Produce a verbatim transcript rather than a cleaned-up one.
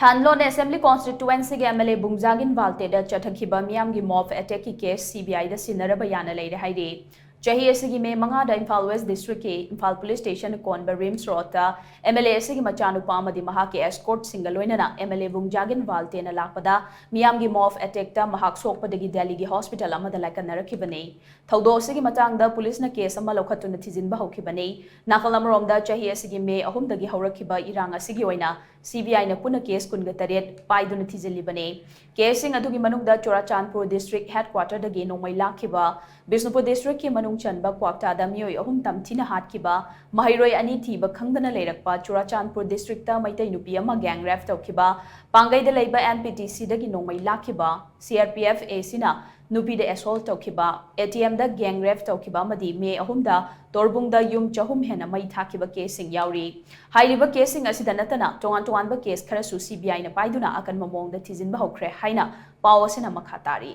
ꯊꯥꯟꯂꯣꯟ assembly ꯀꯣꯟꯁꯇꯤꯇ꯭ꯋꯦꯟꯁꯤꯒꯤ M L A ꯕꯨꯡꯖꯥꯒꯤꯟ ꯚꯥꯜꯇꯦꯗ ꯆꯠꯊꯈꯤꯕ ꯃꯤꯌꯥꯝꯒꯤ mop ꯑꯦꯇꯦꯛꯀꯤ case C B ꯑꯥꯏꯗ ꯁꯤꯟꯅꯔꯕ ꯌꯥꯅ ꯂꯩꯔꯦ ꯍꯥꯏꯔꯤ꯫ ꯆꯍꯤ ꯑꯁꯤꯒꯤ ꯃꯦ ꯃꯉꯥꯗ ꯏꯝꯐꯥꯜ ꯋꯦꯁ ꯗꯤꯁꯇ꯭ꯔꯤꯛꯀꯤ ꯏꯝꯐꯥꯜ ꯄꯨꯂꯤꯁ ꯁ꯭ꯇꯦꯁꯟ ꯀꯣꯟꯕ ꯔꯤꯝꯁ ꯔꯣꯗꯇ ꯑꯦꯝ ꯑꯦꯜ ꯑꯦ ꯑꯁꯤꯒꯤ ꯃꯆꯥꯅꯨꯄꯥ ꯑꯃꯗꯤ ꯃꯍꯥꯛꯀꯤ ꯑꯦꯁꯀꯣꯔꯠꯁꯤꯡꯒ ꯂꯣꯏꯅꯅ ꯑꯦꯝ ꯑꯦꯜ ꯑꯦ ꯕꯨꯡꯖꯥꯒꯤꯟ ꯚꯥꯜꯇꯦꯅ ꯂꯥꯛꯄꯗ ꯃꯤꯌꯥꯝꯒꯤ ꯃꯣꯕ ꯑꯦꯇꯦꯛꯇ ꯃꯍꯥꯛ ꯁꯣꯛꯄꯗꯒꯤ ꯗꯦꯜꯂꯤꯒꯤ ꯍꯣꯁꯄꯤꯇꯥꯜ ꯑꯃꯗ ꯂꯥꯏꯀꯠꯅꯔꯛꯈꯤꯕꯅꯤ꯫ ꯊꯧꯗꯣꯛ ꯑꯁꯤꯒꯤ ꯃꯇꯥꯡꯗ ꯄꯨꯂꯤꯁꯅ ꯀꯦꯁ ꯑꯃ ꯂꯧꯈꯠꯇꯨꯅ ꯊꯤꯖꯤꯟꯕ ꯍꯧꯈꯤꯕꯅꯤ꯫ ꯅꯥꯀꯜ ꯑꯃꯔꯣꯝꯗ, ꯆꯍꯤ ꯑꯁꯤꯒꯤ ꯃꯦ ꯑꯍꯨꯝꯗꯒꯤ ꯍꯧꯔꯛꯈꯤꯕ ꯏꯔꯥꯡ ꯑꯁꯤꯒꯤ ꯑꯣꯏꯅ ꯁꯤ ꯕꯤ ꯑꯥꯏꯅ ꯄꯨꯟꯅ ꯀꯦꯁ ꯀꯨꯟꯒ ꯇꯔꯦꯠ ꯄꯥꯏꯗꯨꯅ ꯊꯤꯖꯤꯜꯂꯤꯕꯅꯤ꯫ ꯀꯦꯁꯁꯤꯡ ꯑꯗꯨꯒꯤ ꯃꯅꯨꯡꯗ ꯆꯨꯔꯥꯆꯥꯟꯄꯨꯔ ꯗꯤꯁꯇ꯭ꯔꯤꯛ ꯍꯦꯗꯀ꯭ꯋꯥꯇꯔꯗꯒꯤ ꯅꯣꯡꯃꯩ ꯂꯥꯛꯈꯤꯕ, ꯕꯤꯁꯅꯨꯄꯨꯔ ꯗꯤꯁꯇ꯭ꯔꯤꯛꯀꯤ ꯃꯅꯨꯡ ꯆꯟꯕ ꯀ꯭ꯋꯥꯛꯇꯥꯗ ꯃꯤꯑꯣꯏ ꯑꯍꯨꯝ ꯇꯝꯊꯤꯅ ꯍꯥꯠꯈꯤꯕ, ꯃꯍꯩꯔꯣꯏ ꯑꯅꯤ ꯊꯤꯕ ꯈꯪꯗꯅ ꯂꯩꯔꯛꯄ, ꯆꯨꯔꯥꯆꯥꯟꯄꯨꯔ ꯗꯤꯁꯇ꯭ꯔꯤꯛꯇ ꯃꯩꯇꯩ ꯅꯨꯄꯤ ꯑꯃ ꯒꯦꯡ ꯔꯦꯞ ꯇꯧꯈꯤꯕ, ꯄꯥꯡꯒꯩꯗ ꯂꯩꯕ ꯑꯦꯝ ꯄꯤ ꯇꯤ ꯁꯤꯗꯒꯤ ꯅꯣꯡꯃꯩ ꯂꯥꯛꯈꯤꯕ, ꯁꯤ ꯑꯥꯔ ꯄꯤ ꯑꯦꯐ ꯑꯦꯁꯤꯅ ꯅꯨꯄꯤꯗ ꯑꯦꯁꯣꯜꯠ ꯇꯧꯈꯤꯕ, ꯑꯦ ꯇꯤ ꯑꯦꯝꯗ ꯒꯦꯡ ꯔꯦꯞ ꯇꯧꯈꯤꯕ ꯑꯃꯗꯤ ꯃꯦ ꯑꯍꯨꯝꯗ ꯇꯣꯔꯕꯨꯡꯗ ꯌꯨꯝ ꯆꯍꯨꯝ ꯍꯦꯟꯅ ꯃꯩ ꯊꯥꯈꯤꯕ ꯀꯦꯁꯁꯤꯡ ꯌꯥꯎꯔꯤ꯫ ꯍꯥꯏꯔꯤꯕ ꯀꯦꯁꯁꯤꯡ ꯑꯁꯤꯗ ꯅꯠꯇꯅ ꯇꯣꯉꯥꯟ ꯇꯣꯉꯥꯟꯕ ꯀꯦꯁ ꯈꯔꯁꯨ ꯁꯤ ꯕꯤ ꯑꯥꯏꯅ ꯄꯥꯏꯗꯨꯅ ꯑꯀꯟꯕ ꯃꯑꯣꯡꯗ ꯊꯤꯖꯤꯟꯕ ꯍꯧꯈ꯭ꯔꯦ ꯍꯥꯏꯅ ꯄꯥꯎ ꯑꯁꯤꯅ ꯃꯈꯥ ꯇꯥꯔꯤ꯫